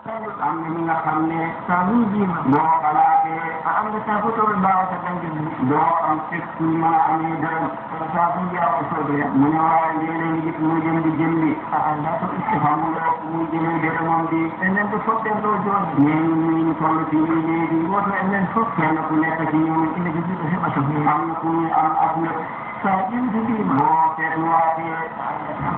am na ñi nga xam ne saa muy jiima boo xalaatee am nga saa ko tool baawata dangi doo am fekk ñu mën a amee dërëm saa bu jaaw soobee mu ne waaye léeg-léeg gis mu jëm di jëndi ndaa ko xamuloo muy jëmee dërëmam bi enen ko fotten doo joon ñeen ñu toll ci ñi léegi woto enen fof kenn ku nekk ci ñoom ina ko jiiɗo heɓata am na ku ñu am ak lépp saa ƴimdi ndima boo seetluwaatee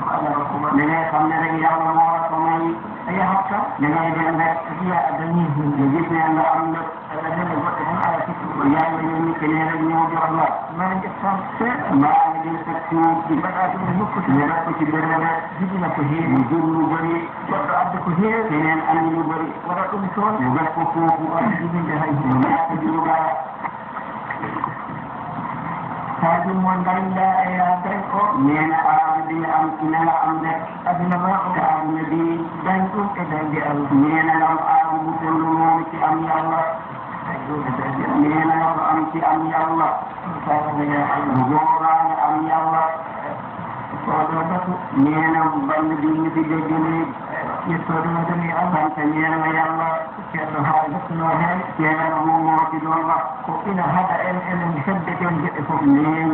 ko ala rakkuma da ngay xam ne rek yàlla moo la ko may a yahatta da ngay dem rek jiya a dañi nga gis ne nga am lépp ala nene goɗɗo tan ala sikki yàlla ñu ni kene rek ñoo jox la maa ngi xam seeɗa maa ngi dem sa tuub di mbaɗa ɗum e nokkuti ne rek ko ci bere rek jigina ko heewi mu jur lu bëri goɗɗo adde ko heewi keneen andi lu bëri waɗa ɗum toon mu gas ko foofu jibinde hay mu naata jurugaa haaju mo dañɗa e yaadañ o neena aawdi am inala am rek aduna ma o aaduna bi dañ ɗum e dañde allah neena lam aawdu tollu noon ci am yàlla neena lam am ci am yàlla saagaya allah gooraanga am yàlla oɗo batu neena bande bi ñu fi joggini ƴettoɗoɗoni alanta neena yàlla ceerno haa gottuno heen ceerno mum mooti ɗon wax ko ina haɗa en enen heddeten geɗe fof nen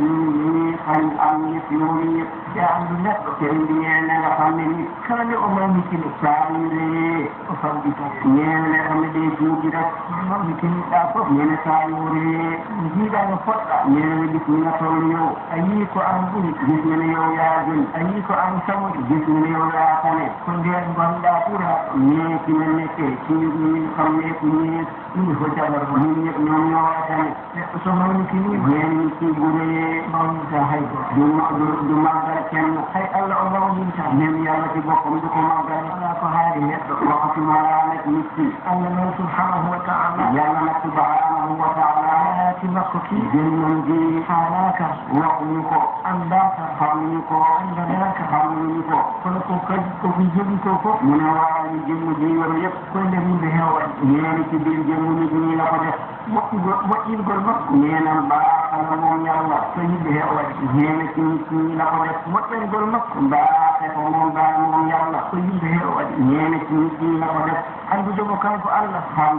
ni an am yettinoni ya anndu neɗɗo ken mbiyene nga famne ni kala nde o mamitini sayire o famɗi fof nene famne ɗe juuɗi rek mamitiniɗa fof nene sayore jiiɗa no poɗɗa nene bismina tolyo a yii ko an ɓuri bismina yow yaajoni a yii ko an samoɗi bismina yow yaatane ko nden gonɗa ɓura neekine nekke kiɗi famne ko ñees ɗum fo jaɓar ko min ñoom ñoowatane neɗɗo so mawnikini neni sigure mawnita hay du maggal kenn hay allah o mawninta nen yàlla ci boppam du ko maggal ala ko haari neɗɗo wakkati malanak miski allah noon subhanahu wa taala yàlla nag subhanahu wa taala yaati makko ki jennum ji haalaka waxuñu ko andaka xamuñu ko andanaka xamuñu ko kono ko kadi ko fi jogi ko fof mu ne waawi jemmu ji yoru yëpp koye nder yimɓe heewan ñeeni ci biir jemmu nit ñi la ko def moƴƴingol makko neenan mbaaxana moom yàlla so yimɓe heewan ñeene ci nit ñi la ko def moƴƴingol makko mbaaxe ko moom baa moom yàlla so yimɓe heewan ñeene ci nit ñi la ko def andude mo kanko allah xam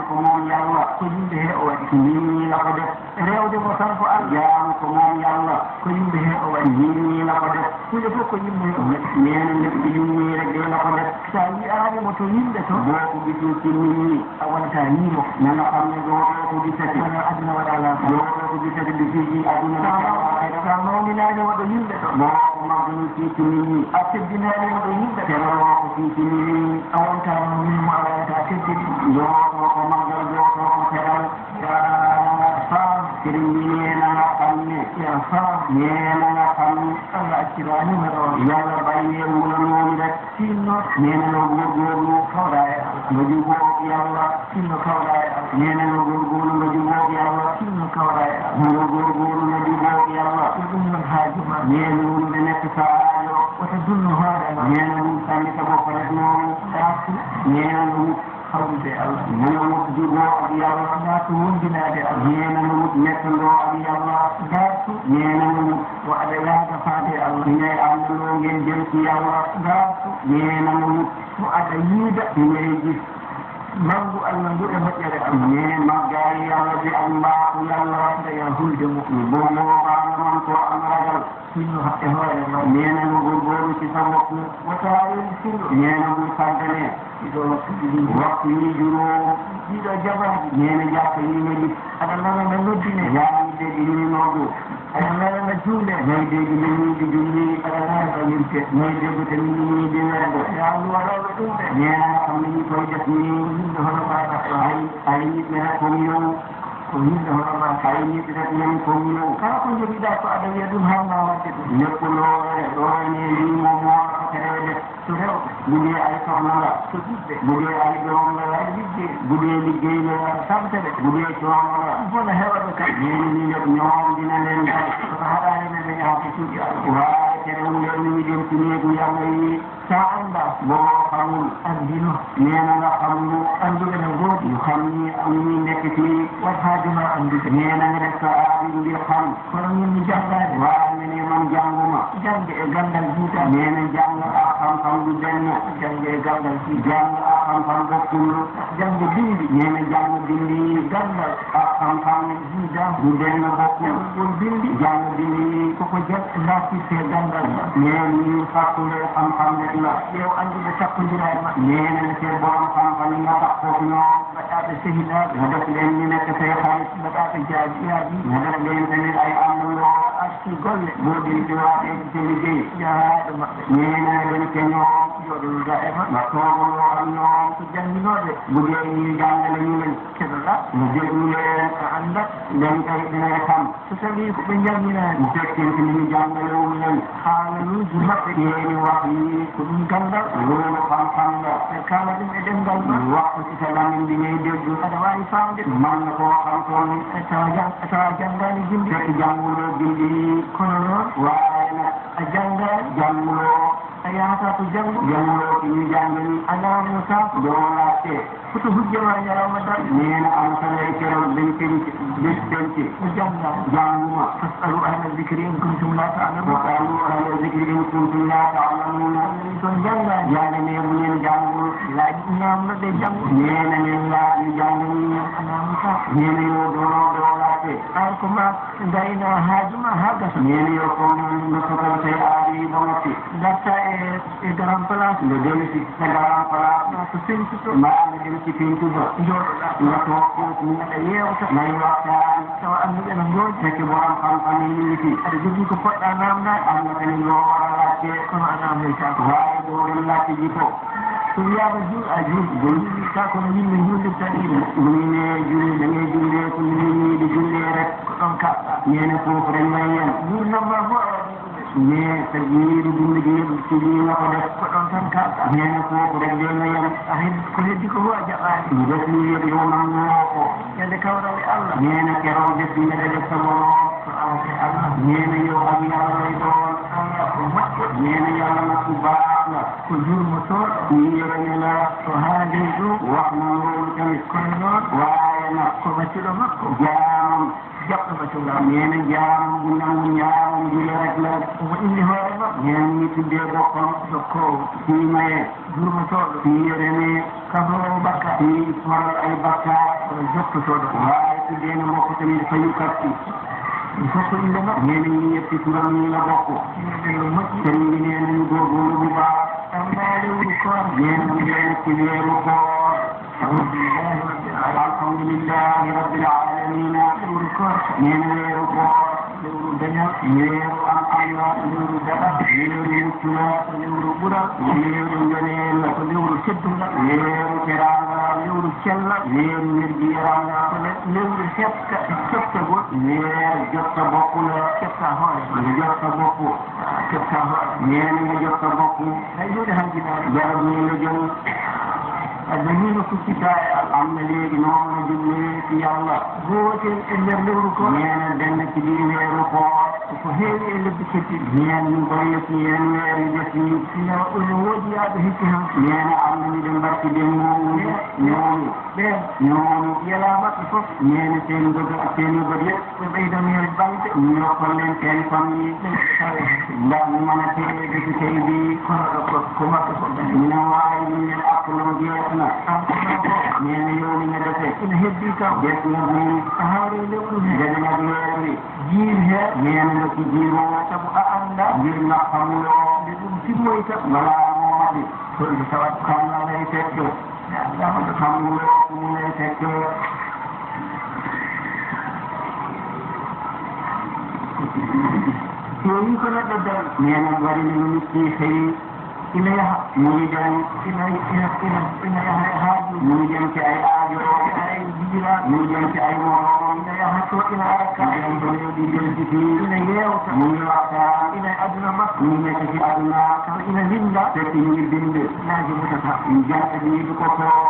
ko moom yàlla so yimɓe heewan nit ñi la ko def rewde mo kanko allah jaamu ko moom yàlla ko yimɓe heewan nit ñi la ko def kuuɗe fof ko yimɓe heewan ñeene leɓɓi yimɓe rek de la ko def sa yi'aanimo to yimɓe to boo ko gisul ci nit ñi a wonata yiimo nana xam ne ɗo ko gisete wona aduna waɗa laata ɗo ko gisete ɗi fiiji aduna sa mawninani waɗo yimɓe ɗo boo ko magni fiici nit ñi a teddinani waɗo yimɓe teno ko fiici nit ñi a wonta mawninimo a wonata teddini ɗo ko maggal ɗo ko teral faam sëriñ bi neena nga xam ne ya faam neena nga xam ne allah acciranima ɗo yàlla bàyyee wula noonu rek sinno neena no góorgóorlu kawɗa e allah nga juboo yàlla sinno kawɗa e allah neena no góorgóorlu nga juboo yàlla sinno kawɗa e allah nga góorgóorlu nga juboo yàlla ko ɗum noon haajuma neena wonde nekk sa aajo wota dunno hoore ma neena ɗum sanni ka bopp rek noonu ɗaatu neena ɗum hawrude allah nana wut juboo ak yàlla ɗaatu wondinaade allah neena no wut nettandoo ak yàlla ɗaatu neena no wut wo aɗa yaada faade allah ngay àndandoo ngeen jëm ci yàlla ɗaatu neena no wut mo aɗa yiida ngay gis mangu allah ndu e moƴƴere allah ne maggaari yàlla bi ak mbaaku yàlla wanda ya hulde mo bo moobaanga man ko am ragal sinno e hoore ma neena no gorgooru ci sa bopp wotaawel sinno neena bul sàggane ɗiɗo waktu yi juróom ɗiɗo jabaji neena jàkka yi nga gis aɗa nana na noddine yaani dégg ñuy noddu aɗa nana na juule ngay dégg nit ñi di julli aɗa nana ka yirte ngay dégg te nit ñi di wergo yaa ndu waɗoɓe ɗum de neena nga xam ne ñi koy def ni yimɓe hono maɗa ay yimɓe rek comme yow ko yimɓe hono ma ay yimɓe rek ñen comme yow kala ko jogiɗa ko aɗa wiya ɗum hawma wadde ɗum nekko loore ɗoone ndimo moora ko terewde to rewɓe budee ay sohna nga to ɓiɓɓe budee ay doom nga waɗa liggey budee liggey nga waɗa tamteɓe budee coono nga ɗum fof no hewaɓe kam yeni ni nde ñoomdina nden kay soto haɗani ɓe ɓe yaha ko cuuɗi allah waawi terewde ni miɗen tineeku yalla yi sa annda boo xamul andino neena nga xamlu anduɓe no gooti yo xam ni nekkiti wat haajuma andude neena nga def sa aadi ndi xam kono ñin mi janggaade waawi ne man jànguma jànge e gandal jiita nee na jàng ak xam-xam du benn jànge e gandal jiita jàng ak xam-xam bokkul jànge bindi nee na jàng bindi gandal ak xam-xam jiita du benn bokkul jàngol bindi jàng bindi koko laafirte gandal nee ñu sàkkule xam-xam rek la yow anduɓe sakkondira e maɓɓe nee na seen borom xam-xam yi nga tax foofu ñoom mbaɗaɓe sehilaaɓe nga def leen ñu nekk say xarit mbaɗaɓe jaajiyaji nga def leen tamit ay àndandoo arti golle boo di ci waatee ci sa liggéey jahaaɗo maɓɓe nee na dañ ca ñoom joɗoluda e ma nga toogaloo ak ñoom ko jannginoɓe bu dee ñuy jàngale ñu leen keɗoɗa nga déglu leen a anndat dañ koy dina xam so tawi ko ɓe jannginaani bu fekkente ni ñu jàngalewul leen haalaluuji maɓɓe seeni wax yi ko ɗum gandal loolu xam-xam la ɓe kaala ɗum e ɗemngal ma wax ko ci sa lamiñ bi ngay dégg aɗa waawi faamde man na koo xam toon e tawa janngaani bindi fekk jànguloo bindi kono noon waaye nag a janngaani jànguloo a yahataa to janngu jànguloo ci ñu jàng ni a naamnotaa doo laajte foto hujjama ñalawma dal nee na am sa lay keroog dañ penc bés penc ko janngaa jànguma fasalu ahla dicri in kuntum la taalamun wasalu ahla zikri in kuntum la ta'lamuna toon janngaani yàlla ne bu ngeen jàngul laaj ñaamno ɗe janngu nee na ngeen laaj ñu jàng ni a naamnotaa nee na yow doo laajte an ko ma dayna haajuma haa gasa nee na yow foo nga sotal say aada yi ba noppi darta e garan place nga dem si sa garan place ma so sentuto maa nga dem ci pentu ba jooɗoɗa nga toog foofu aɗa yeewta ngay waxtaan tawa anduɓe no gooƴi fekk borom xam-xam yi ñu ngi fi aɗa jogii ko poɗɗa namdade am na tamit loo war a laajte kono a namdoytako waaye doo dem laajte ji ko so wiyama a julɗa kono yimɓe julɗirta ɗiɗo bu ñu nee julli da ngay jullee ko nit ñi di jullee rek ko ɗon kaɓɗa nee na foofu rek may yem gurnamma fo a mais sa jiiru dund gi yëpp ci lii nga ko def ko ɗon tan kaɓɗa nee na foofu rek dee nga yem a ko heddi ko fof a jaɓani ñu def lii yëpp yow nangoo ko ñande kawrawe allah nee na keroog def bi nga def sa borom ko awate allah nee na yow ak yàlla lay doon allah ko moƴƴo nee na yàlla nag ku baax la ko jurmo toon ñu yërëme la so haali ɗum wax na loolu tamit kono noon waaye nag ko wacciɗo makko jaamam jaɓɗo batulam nee na jaamam bu nangu ñaamam jule rek la omo indi hoore makko nee na ñu tuddee boppam dokkowo kii maye jurmotoɗo kii yërëme kabrowo bakka kii faral ay bakkaar oɗo jottotoɗo waaye tuddee na mbokk tamit fayukat si il faut ko inde makko nee na ñu yetti turam ñi la bokk yimɓe no moƴƴi sëriñ bi nee nañu góorgóorlu bu baax amma lewru koor nee na mu leen ci weeru koor alhamdulillahi rabbil alamin alhamdulillahi rabbil alamin lewru koor nee na weeru koor lewru dañal weeru am la lewru daɗa weeru mucc la lewru ɓural weeru ngëneel la ko lewru teddungal weeru teraanga lewru cellal weeru wérgi yaram la ko lewru heftagol weer jot sa bopp la kefta hoore ma nga jot sa bopp kefta hoore nee na nga jot sa bopp hay joni hanjinaɗo garab ñu la jëm adda hino kuccita e allah am na léegi noonu la jublee ci yàlla gootel e nder lewru koor nee na benn ci biir weeru koor ko heewi e lebbi keddiɗi ñeen ñu bëri ci yeneen weer yi des yi sino ɗum woodi yaaɓe hikki han nee na am nañu dem barki dem ñooñu ɓen ñooñu yela maɓɓe fof nee na seen bëgg ak seen yu bëgg yëpp ɓe ɓeydano hen balde ñu yokkal leen seen famille tawe ndax ñu mën a téye bési tey bi kono ɗo ko maɓɓe fof ɓe ñu ne waaye ñu leen akkaloon jeex na an kono fof nee na yow li nga defee ina heddi kam des na bu a hawre lewru he dana nag weer wi jiir he nee na nga ci jiiroo saabu a anda ngir nga xamuloo nde ɗum timmoyta balaa moo di holde tawat xam la lay fekk andama xamuloo fu mu lay fekk yoni ko neɗɗo dal nee na bari na nit ci xëy ina yaha muy dem ina yaha e haaju muy dem ci ay aajo ay jigiraɗo muy dem ci ay moroom ina yaha to ina ara ka dem ba léegi di jël ci fii ina yewta muy waxtaan ina e aduna makko ñu nekk ci àdduna taw ina linda fekk ñu ngi bind naaji mutata jant bi du ko toog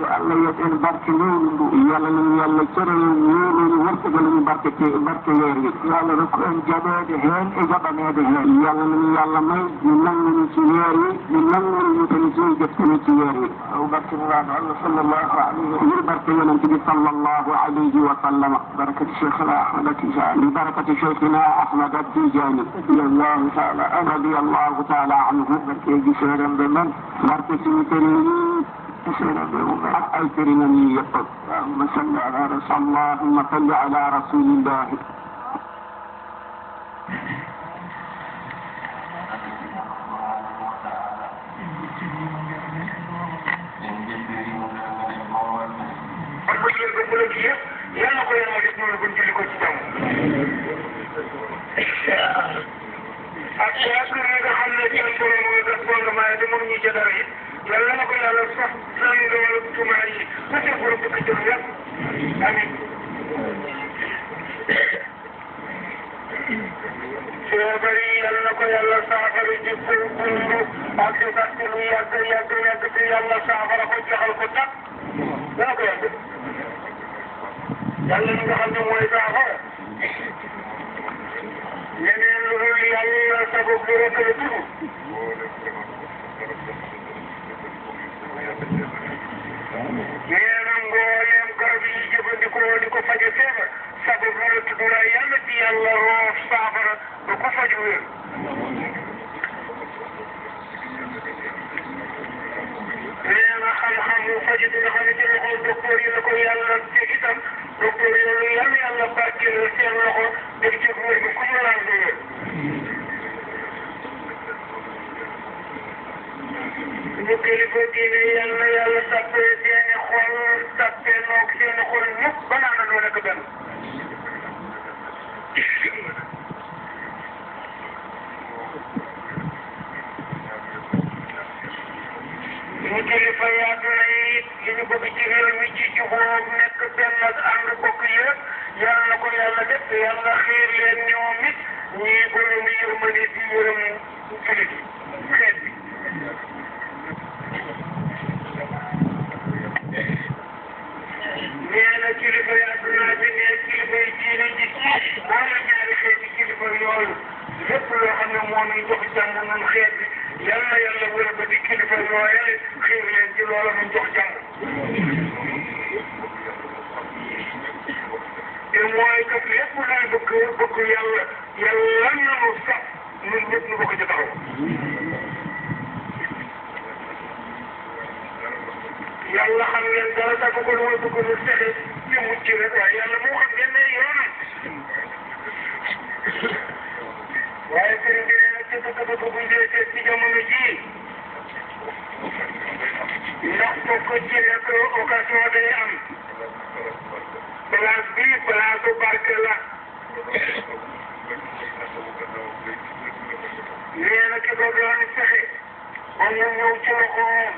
yàlla yéen barke loolu yàlla nañu yàlla cëral loolu wërsëgal ñu barke ci barke weer wi yàlla na ko en jaɓeede heen e jaɓaneede heen yàlla nañu yàlla may ñu nanguñu ci weer wi ñu nanguñu tamit suñu jëf tamit ci weer wi aw barke mulaana Allah sallallahu alayhi wa sallam barke yonent bi sallallahu alayhi wa sallam barakati cheikhna Ahmad Tijani barakati cheikhna Ahmad Tijani radiyallahu taala radiyallahu taala anhu barke ji seeram be man barke suñu tëri ak ay sëriñam yi yëpp allahumma salli ala rasulillah yàlla ko yàlla def noonu ba julli ko ci jàmm ak yaakaar yi nga xam ne seen borom mooy gas fondement yi te mënuñu ca dara it yàlla na ko yàlla sax sànniwala tumaa yi ba ca borom bëgg jëm yàpp amiin feebar yi yàlla na ko yàlla saafara ji ko dund ak di fàtte lu yàgg te yàlla saafara ko jaxal ko tàkk dana ko yàgg yàlla li nga xam ne mooy saafara leneen lu dul yàlla sabab lu rek la tudd nee na mbooleem garab yi jëfandikoo di ko faje feebar sabab lu la tudd waaye yàlla ci yàlla roof saafara ba ko faju wér nee na xam-xam mu faju bi nga xam ne ci loxo docteur yi la ko yàlla teg itam docteur yooyu yàlla barkeel seen loxo def ci wér bi ku ñu laal du wér ñu kilifa diine yàlla sàppee seeni xol sàppee noog seeni xol ñëpp ba naan doo nekk benn ñu kilifa yaatuna yi li ñu bëgg ci réew mi ci jubóo nekk benn ak ànd bokk yëpp yàlla na ko yàlla def te yàlla xiir leen ñoom it ñii borom yërmande di yërëm julit xeet bi nee na kilifa yaatuna bi ne kilifa yi diine ji boole ñaari xeeti kilifa yooyu lépp loo xam ne moo ñuy jox jàmm ñun xeet bi yàlla wër ba di kilifa yooyale xiir leen ci loola ñu jox jàmm te mooy que lépp luy bëgg yàlla nanu sax ñun ñëpp ñu bokk ci taxaw yàlla xam ngeen dara tax ko lu muy bëgg lu texe ci mucc rek waaye yàlla moo xam ngeen ne yoonam waaye sëriñ bi nee na ci dëgg bu dee seet ci jamono jii ndax bokk ci nekk occasion day am place bii place barke la nee na ki ko doon fexe ba mu ñëw ci loxoom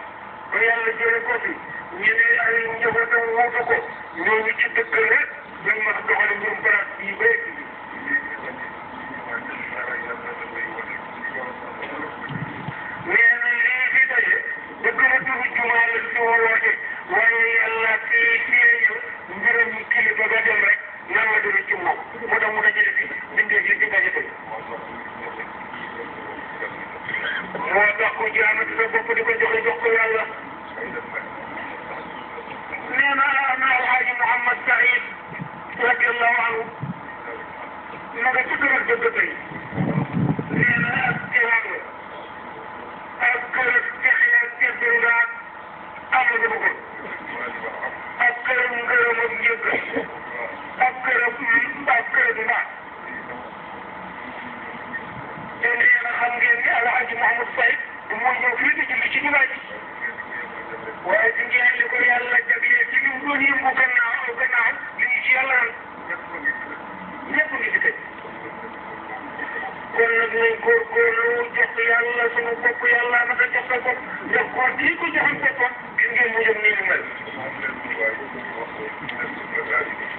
ba yàlla jële ko fi ñu ne ay njabootam wuutu ko ñooñu ci dëgg rek dañ mën a doxale mbirum place bii ba nee na lii fi daje dëgg la turu jumaa la si woote waaye yàlla fii feeñu mbiram kilifa ba dem rek nan la demee ci moom moo tax mu dajale fi bindee li ci daje tey moo tax ku jaamati sa bopp di ko joxe jox ko yàlla nee na ana alxaaji Mouhamad Saïd radiallahu anhu ma nga ci kër ak dëgg tey nee na ak teewlu ak kër ak texe ak teddu ngaat am na ko bëggoon ak këram ngërëm ak njëgg ak këram mbaax te nee na xam ngeen ni alxaaji Mouhamad Saïd mooy ñëw fii di julli ci jumaa ji waaye ci ngeen li ko yàlla jagleel ci li mu doon yëngu gannaaw li ñu ci yàlla ñëpp ngi fi tey kon nag nañ góorgóorlu jox yàlla sunu bopp yàlla naka jox sa bopp jox ko kii ko joxoon boppam gis ngeen mu jëm nii mu mel.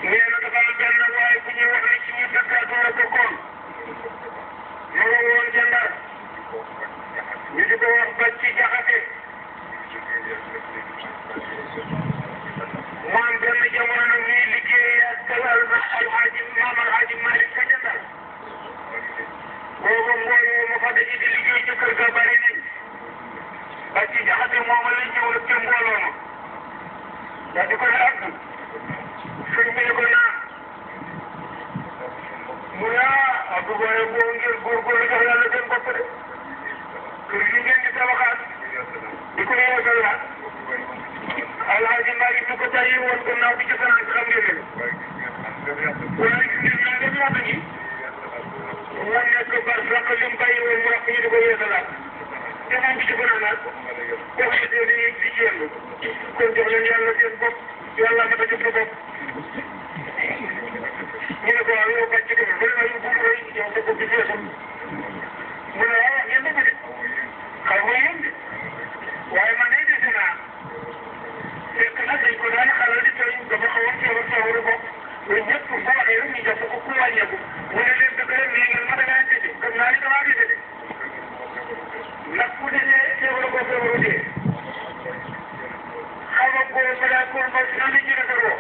nee na dafa am benn waaye bu ñuy wax ne ci ñi dëkkaatu la bokkoon ma nga woon ca Ndar ñu di ko wax ba ci Jaxate moom benn jamono nag ñuy liggéey ak alxaaji maam alxaaji Malick ka jëndal boobu mbooloo ma fa daje di liggéey ci kër ga bari nañ ba ci jaxate mooma lañ ñëw rek ca mbooloo ma daa di ko ne Abdou sëñ bi ne ko naan mu ne Abdou booye boo ngeen góorgóorlu jox yàlla seen bopp de kër gi ngeen di tabaxaat di ko yeesalaat alxaaji Malick ñu ko tàyyi woon gannaaw bi ci fanaan xam ngeen ne waaye gis ngeen naa nga ñaata gi mu nekk bar sax lim bàyyi woon mu wax ñu di ko yeesalaat te moom bi ci fanaanaat koo xamante ne di ci yenn kon jox leen yàlla seen bopp yàlla ma ta jox sa bopp ñu ne ko waaw yow bàcc def vraiment yu bul rëy yow sa bopp bi feesul mu ne waaw ngeen dëgg de xaw ma yéen de waaye man day dese naa fekk nag dañ ko daan xalal di tooy dafa xaw a feebaru bopp ñun ñëpp boo waxee rek ñu jàpp ko ku wàññeeku mu ne leen dëgg rek nee ngeen ma da ngaa dese comme naa ni damaa dese de ndax bu desee feebaru ko feebaru dee xamal ko balaa ko ba nan la ñu defaroo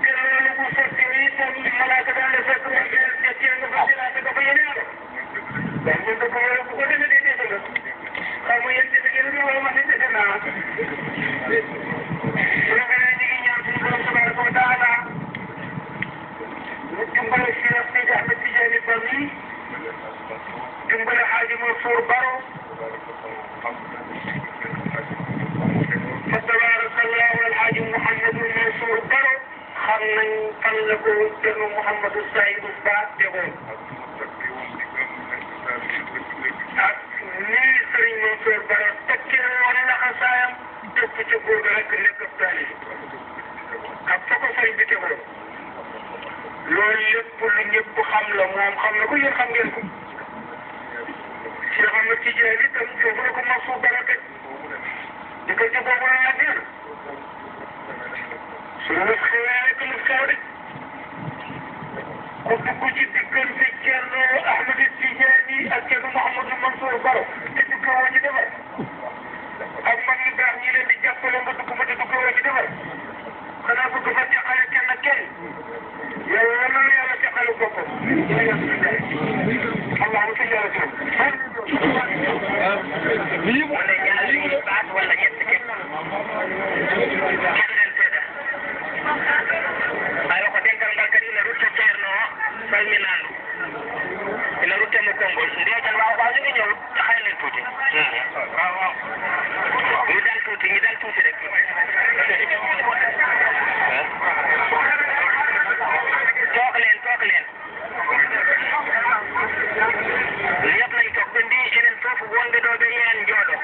te loolu bu sotti nii tam malaaka daan la fekk nga nga fa jëlaate nga fa yeneen la waaw ñun dafa war a bu ko demee day dese la xam nga yéen dese ngeen ne wala man de dese naa bu ñu ngi ñaan suñu borom tabaraka wa taala mu dimbale Cheikh Seydi Ahmed Tidiane Ba mi dimbale Hadji Mansour Baro fa tabarakallahu Alhaji Mouhamadou Mansour Baro xam nañ fan la ko jënu Mouhamadou Saïdou Ba tegoon ak nii Serigne Mansour Baro tekkee woon laxasaayam topp ci góor ga rek nekk ab taalibe ak fa ko sëriñ bi tegoon loolu lépp lu ñëpp xam la moom xam na ko yéen xam ngeen ko Cheikh Ahmed Tidiane itam foofu la ko Mansour Baro teg di ko ci boobu la neex su lu xewee rek lu xew de ku dugg ci diggante Thierno Ahmed Tidiane ak Thierno Mouhamadou Mansour Baro te duggoo ci defar ak mag ñu baax ñi leen di jàppale nga dugg fa te duggoo ci defar xanaa bëgg fa teqale kenn kenn yàlla na la yàlla teqale boppam allahumma salli ala wala ñaari baat wala ñett kenn leen seeda ay ko dental ngal ina rutta ceerno salminandu ina rutta mo kongol ndeetal waaw waaw ñu ngi ñëw xay leen tuuti waaw waaw ñu dal tuuti rek toog leen ñëpp nañ toog ɓe mbi enen fof wonɓe ɗo ɓe yehen jooɗo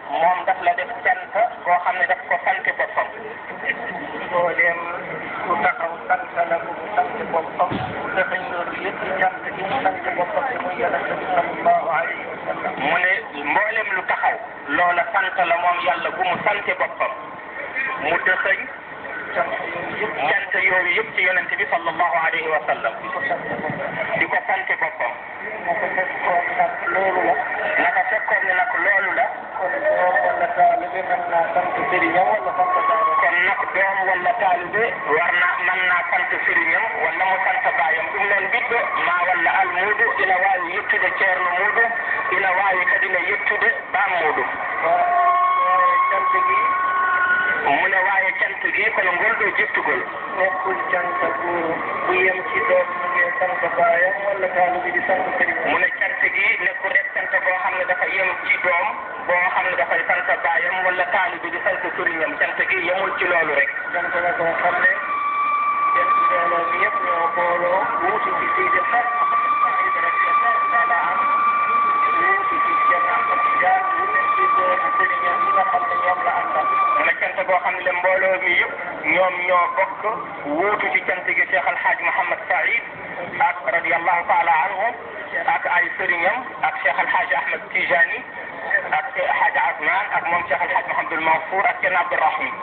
moom daf la def cant boo xam ne daf ko sant boppam. mbooleem ku taxaw sant la ko mu sant boppam ku dëxëñ loolu yëpp cant gi mu sant boppam te muy yonent bi sallallahu alayhi wa sallam. mu ne mboolem lu taxaw loola sant la moom yàlla bu mu sante boppam mu dëxëñ cant yooyu yëpp ci yonent bi sallallahu alayhi wa sallam di ko sante boppam. naka fekkoon nag loolu la. naka fekkoon ne nag loolu la. kon doom wala taalibe mën naa sant sëriñam wala sant baayam. kon nag doom wala taalibe mën naa sant sëriñam wala mu sant baayam ɗum noon ɓiɗɗo ma walla almuudu ina waawi yettude ceerno muɗum ina waawi kadi ne yettude bam muɗum. cant gi. mu ne waaye cant gi kono ngol ɗo jettugol. nekkul cant bu yem ci doom mu ngi sant baayam wala taalibe di sant sëriñam. mu ne cant gi nekkul rek sant boo xam ne dafa yem ci doom boo xam ne dafay sant baayam wala taalibe di sant sëriñam cant gi yemul ci loolu rek. cant la koo xam ne seen mbooloo mi yëpp ñoo booloo wuuti ci Seydi Hadj Saïd radiyallahu taala anhu wuuti ci Cheikh Ahmad Tidiane wuuti ci doomu sëriñam yi nga xam ne ñoom la àndal. mu ne cant boo xam ne mbooloo mi yëpp ñoom ñoo bokk wuutu ci cant gi Cheikh Al Hadj Mouhamed Saïd ak radiyallahu taala anhu ak ay sëriñam ak Cheikh Al Hadj Ahmed Tijani ak Hadj Asman ak moom Cheikh Al Hadj Mouhamadul Mansour ak Cheikh Abdourahim.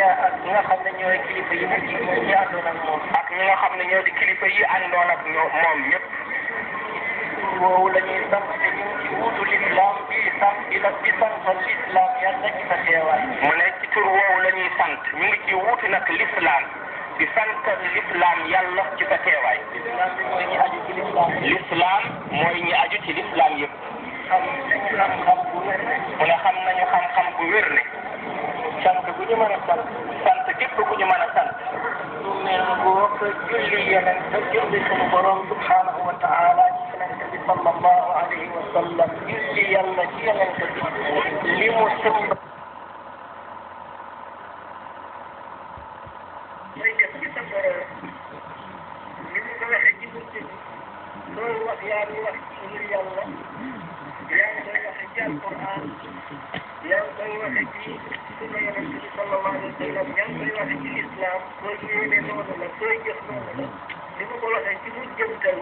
ak ñi nga xam ne ñooy kilifa yi nekk ñi àndoon ak moom. ak ñi nga xam ne ñoo di kilifa yi àndoon ak moom ñëpp. woowu la ñuy sant te ñu ngi ci wuutu l'islam bi sant santal l'islam yàlla ci sa teewaay. mu ne ci tur woowu la ñuy sant ñu ngi ci wuutu nag l'islam di santal l'islam yàlla ci sa teewaay. l'islam bi mooy ñi aju ci l'islam. l'islam mooy ñi aju ci l'islam yëpp. xam-xam bu wér ne. mu ne xam nañu xam-xam bu wér ne. sant bu ñu mën a sant. sant képp ku ñu mën a sant. lu mel boo ko julli yeneen te julli sunu borom subhanahu wa taala ci yonent bi sallallahu alayhi wa sallam julli yàlla ci yonent bi li mu sëmb. mooy def ci sa borom ni mu ko waxee ci mujj bi loolu wax yaa ngi wax ci ngir yàlla yaa ngi koy waxee ci alquran yaa ngi koy waxee ci sunna yonent bi sallallahu alayhi wa sallam yaa ngi koy waxee ci islam soo yéene noonu la sooy jëf noonu la ni mu ko waxee ci mujjantal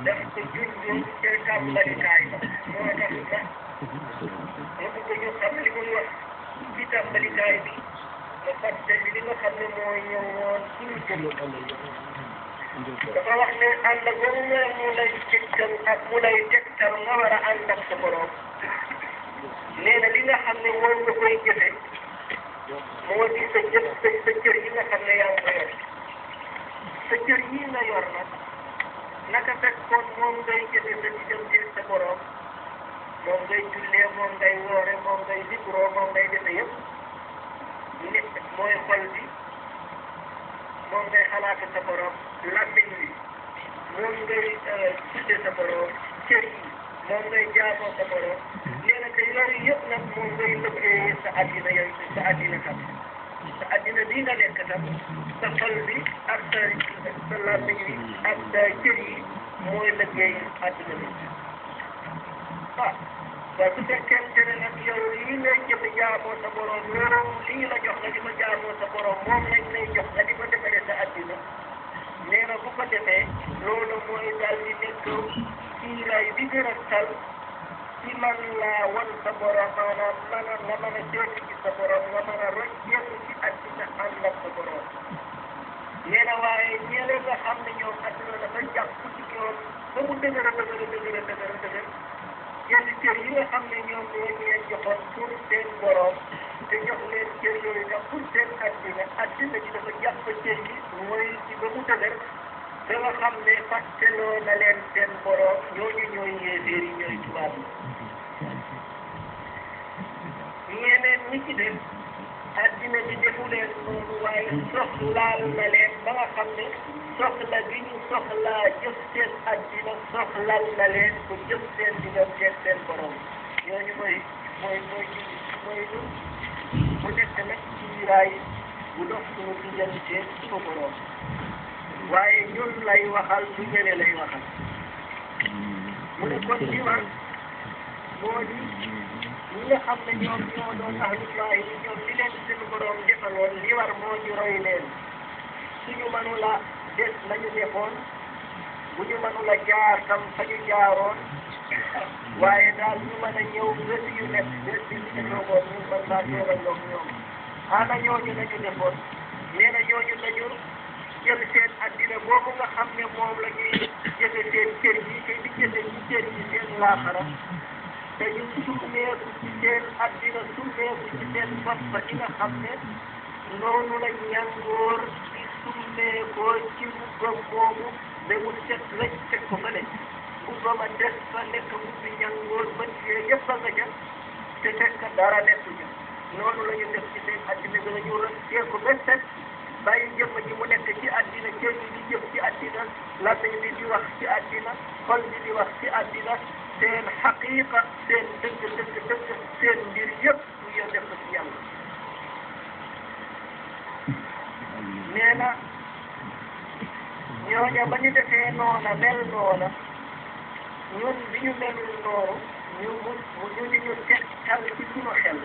daf ko junjoo ca tàmbalikaay ba moo tax sax mu bëgg ñu xam li muy wax ci tàmbalikaay bi nga fàtte li nga xam ne moo ñëwoon suñu jël dafa wax ne ànd ak boobu mu lay tegtal ak mu lay tegtal nga war a ànd ak sa borom nee na li nga xam ne moom nga koy jëfe moo di sa jëf sa cër yi nga xam ne yaa ngi ko yor sa cër yi nga yor nag naka fekkoon moom ngay jëfe sa diggante sa borom moom ngay jullee moom ngay woore moom ngay zikroo moom ngay defe yëpp nit mooy xol bi moom ngay xalaat sa borom làmmiñ bi moom ngay tudde sa borom cër yi moom ngay jaamoo sa borom nee na te yooyu yëpp nag moom ngay lëggee sa àddina yooyu sa àddina tam sa àddina bii nga nekk tam sa xol bi ak sa làmmiñ bi ak sa cër yi mooy lëggee àddina bi waaw waaye su fekkente ne nag yow lii ngay jëf jaamoo sa borom loolu lii la jox nga di ko jaamoo sa borom moom lañ lay jox nga di ko defaree sa àddina nee na bu ko defee loolu mooy daal di nekk kiiraay bi gën a tal ci man laa wan sa borom maanaam nga mën a seeti ci sa borom nga mën a rocceeku ci àddina ànd ak sa borom nee na waaye ñeneen nga xam ne ñoom àddina dafa jàpp ci ñoom ba mu dëgër yenn cër yi nga xam ne ñoom ñoo leen joxoon pour seen borom te jox leen cër yooyu nag pour seen àddina ji dafa jàpp cër yi mooy ci ba mu dëgër da nga xam ne fàtteloo na leen seen borom ñooñu ñooy yéeféer yi ñooy tubaab yi ñeneen ñi ci dem àddina bi defu leen noonu waaye soxlaal na leen ba nga xam ne soxla bi ñu soxlaa jëf seen àddina soxlaal na leen ko jëf seen digganteeg seen borom ñooñu mooy lu mu nekk nag ciiraay bu dox suñu digganteeg suñu borom waaye ñun lay waxal du ñële lay waxal mu ne kon li war moo di nga xam ne ñoom ñoo doon ahlullahi ñoom li leen seen borom defaloon li war moo ñu roy leen suñu mënula des nañu defoon bu ñu mënula jaar tam fa ñu jaaroon waaye daal ñu mën a ñëw bés yu nekk bés bi ñu defoogoon ñu mën naa teerandoog ñoom ana ñooñu lañu defoon nee na ñooñu lañu jël seen addina boobu nga xam ne moom la ñuy jëfe seen kër yi te di jëfe ci kër yi seen laaxara te ñu summeeku ci seen addina summeeku ci seen fasta yi nga xam ne noonu la ñàngoor di summeekoo ci mbubbam moomu ba mu set rek teg ko fa ne mbubbam a des fa nekk mbubbi ñàngoor bët yee yëpp a nga ca te fekk dara nekku ca noonu la ñu def ci seen addina bi la ñu rëkkee ko ba set bàyyi jëmm ji mu nekk ci addina cër yi di jëf ci addina làmmiñ bi di wax ci addina xol bi di wax ci addina seen xaqiiqa seen dëgg seen mbir yëpp ñu yor def ko ci yàlla nee na ñooña ba ñu defee noona mel noona ñun bi ñu melul noonu ñu di ñu tegtal ci suñu xel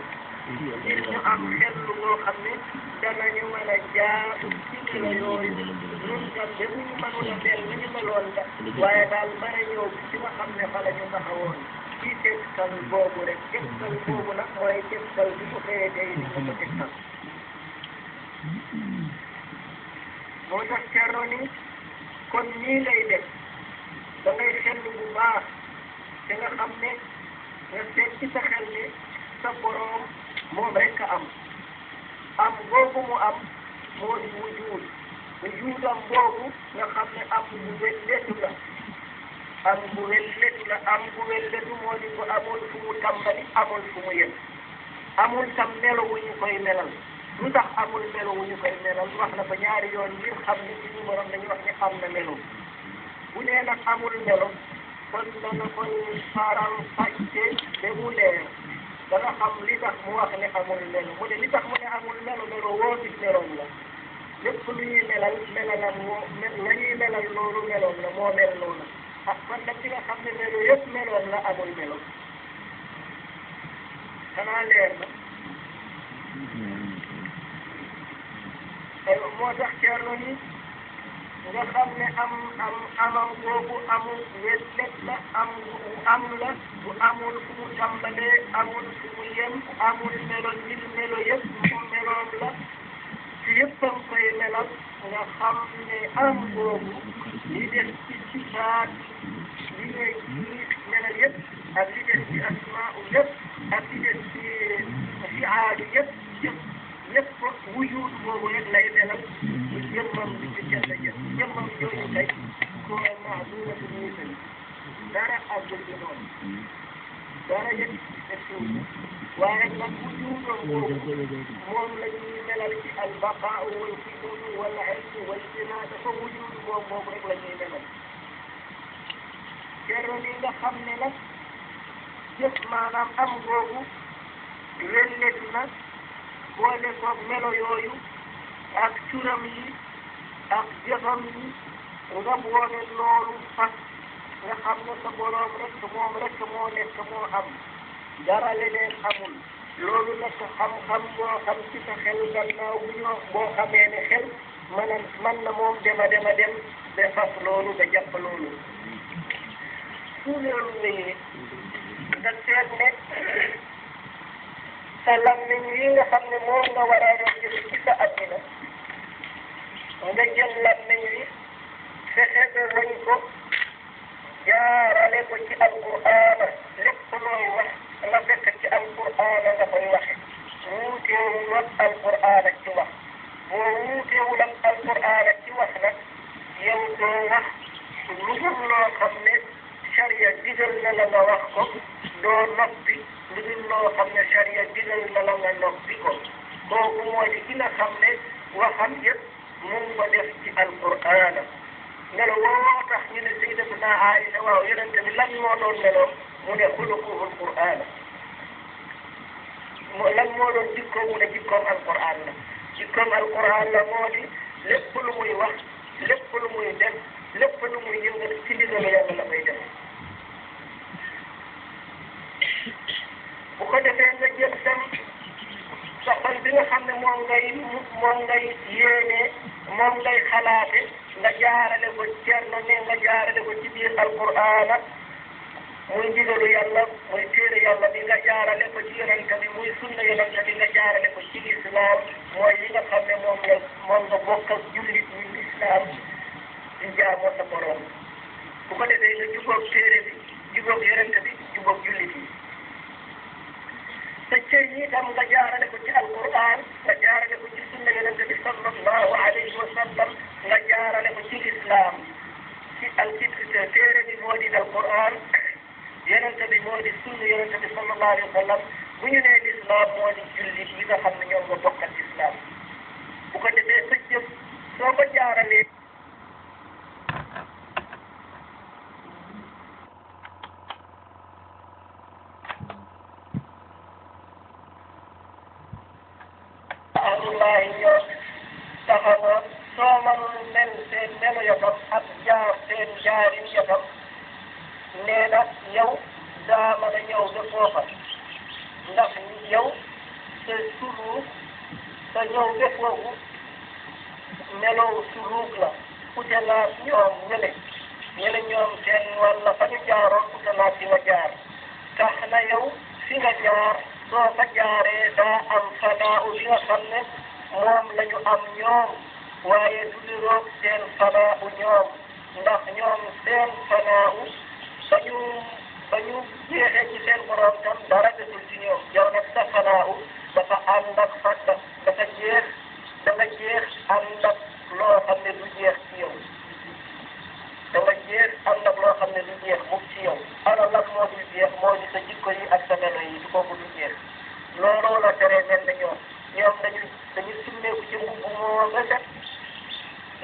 ngir ñu am xel lu boo xam ne danañu mën a jaar ci melo yooyu ñun tam de bu ñu mënul a mel ni ñu meloon la waaye daal mën a ñëw ci nga xam ne fa la ñu taxawoon ci tegtal boobu rek tegtal boobu nag mooy tegtal bi ko xëyee day di ko ko tegtal moo tax Cerno ni kon nii lay def da ngay xel bu baax te nga xam ne nga seet ci sa xel ne sa boroom moom rek a am boobu mu am moo di wujuudam boobu nga xam ne am bu welletu la am bu welletu moo di ko amul fu mu tàmbali amul fu mu yem amul tam melo wu ñu koy melal lu tax amul melo wu ñu koy melal wax na ko ñaari yoon ngir xam ne suñu borom dañu wax ne am na melo bu nee nag amul melo kon dana koy faral fàcce ba mu leer da nga xam li tax mu wax ne amul melo mu ne li tax mu ne amul melo woo gis meloom la lépp lu ñuy melal melalam la ñuy melal loolu meloom la moo mel noonu ak kon nag ci nga xam ne melo yëpp meloom la amul melo xanaa leer na moo tax Cerno ni nga xam ne amam boobu amul wetlet la am la bu amul fu mu tàmbalee amul fu mu yem amul melo ngir melo yëpp mu meloom la ci yëppam koy melal nga xam ne am boobu li des ci sifaat li ngay ci melal yëpp ak li des ci asmaa yëpp ak li des ci fi'aal yëpp wujud boobu rek lay melal jëmmam bi ci jëmmam jooju tey ko mahdumatu misal dara àggul ci noonu dara yëpp suuf waaye nag wujudam boobu moom la ñuy melal ci albaqaa wal xudud wal ilm wal iman dafa wujud boobu rek la ñuy melal Cerno li nga xam ne nag jëf maanaam am boobu wellet na boole koog melo yooyu ak curam yi ak jëfam yi nga boole loolu fas nga xam ne sa boroom rek moo nekk moo am dara leneen amul loolu nag xam-xam boo xam ci sa xel gannaaw bu ñu boo xamee ne xel man na moom dem ba fas loolu ba jàpp loolu su loolu wéyee nga seet ne sa làmmiñ yi nga xam ne moom nga war a jëf ci sa addina nga jël làmmiñ wi fexe ba wañ ko jaarale ko ci alqur'aan lépp looy wax nga fekk ci alqur'aan nga koy waxe wuuteewul ak alqur'aan ci wax boo wuuteewul ak alqur'aan ci wax nag yow doo wax lu dul loo xam ne charia digal na la nga wax ko doo noppi lu dul loo xam ne charia digal na la nga noppi ko kooku moo di ki nga xam ne waxam yëpp mu ngi ko def ci alqur'aan melo woo tax ñu ne sayyidatuna Aïcha waaw yonente bi lan moo doon meloo mu ne xuluquhul qur'aan lan moo doon jikkoom mu ne jikkoom alqur'aan la jikkoom alqur'aan la moo di lépp lu muy wax lépp lu muy def lépp lu muy yëngal ci ndigalu Yàlla la koy def bu ko defee nga jël tam sa xol bi nga xam ne moom ngay yéene moom ngay xalaate nga jaarale ko Cerno ne nga jaarale ko ci biir alqur'aan muy ndigalu yàlla muy téere yàlla bi nga jaarale ko ci yonent bi muy sunna yonent bi nga jaarale ko ci lislaam mooy li nga xam ne moom nga bokk ak jullit ñi lislaam di jaamoo sa borom bu ko defee nga jubóog téere bi jubóog yonent bi jubóog jullit yi te cëy yi tam nga jaarale ko ci alquran nga jaarale ko ci sunna yonent bi sallallahu alayhi wa sallam nga jaarale ko ci lislaam ci téere bi moo di alquran yonent bi moo di sunna yonent bi sallallahu alayhi wa sallam bu ñu nee lislaam moo di jullit yi nga xam ne ñoom nga bokkal lislaam bu ko defee sa jëf soo ko jaaralee ahlullahi ñoo taxawoon soo mënul mel seen melo yotam ak jaar seen jaarin yotam nee na yow daa mën a ñëw ba foofa ndax yow sa suluuk sa ñëw ba foofu meloo suluuk la ute naa ñoom ñële ñoom seen walla fa ñu jaaroon ute naa fi nga jaar tax na yow fi nga jaar soo fa jaaree daa am fanaaw bi nga xam ne moom la ñu am ñoom waaye du niroog seen fanaaw ñoom ndax ñoom seen fanaaw ba ñu jeexee ci seen borom tam dara desul ci ñoom yow nag sa fanaaw dafa ànd ak dafa jeex ànd ak loo xam ne du jeex ci yow dafa jeex ànd ak loo xam ne du jeex mukk ci yow ana lan moo dul jeex moo di sa jikko yi ak sa melo yi du kooku du jeex looloo la teree mel na ñoom dañu summeeku ci mbubb moo nga set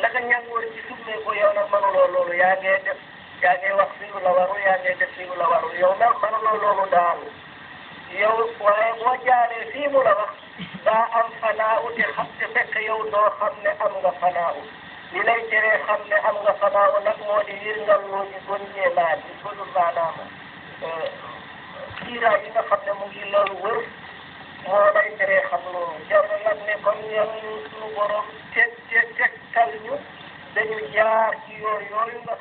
naka ñàngoor ci summeeku yow nag mënuloo loolu yaa ngee wax fi lu la warul yaa ngee def fi lu la warul yow nag mënuloo loolu daal yow waaye boo jaaree fii mu la wax daa am fanaaw te fekk yow doo xam ne am nga fanaaw li lay teree xam ne am nga fanaaw nag moo di yërngal loo di gonjee laaj di gonul maanaam kiiraay yi nga xam ne mu ngi loolu wër moo lay teree xam loolu jar na nag ne kon ñoom suñu borom tegtal ñu dañu jaar ci yooyu nga